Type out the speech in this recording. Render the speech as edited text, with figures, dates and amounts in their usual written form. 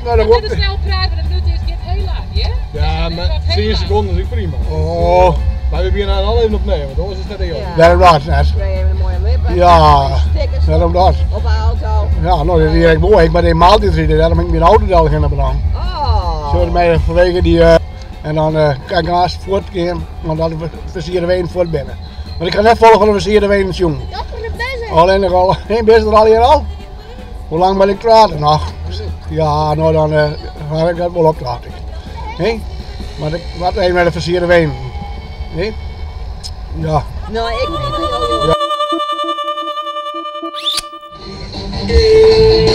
Nou, dan Net te snel praten, want de minuut is giet hiel lang, hear. Ja, Dit mar wordt heel 10 lang. sekonden is ek prima. Oh, Mar we begjinne al even opnij, want oars is it net earlik. Ja. Waarom dat net? Krijg even een mooie lippen. Ja, Stickers waarom dat? op de auto. Ja, nou, dat is eigenlijk mooi. Ik ben in maaltijd rijden, daarom heb ik mijn auto al geen belang. Oh. Zo mij vanwege die, en dan kan ik naast voortgaan, want dan versieren wij voort binnen. Want ik ga net volgen van de versierde ween jongen. Dat voor de beste. Alleen nog al, geen best er al hier al? Hoe lang ben ik praten nog? Ja, nou dan ga ik dat wel op, dacht ik. Nee? Maar ik wat even met de versierde ween. Nee? Ja. Nou, ik vind het heel Ja.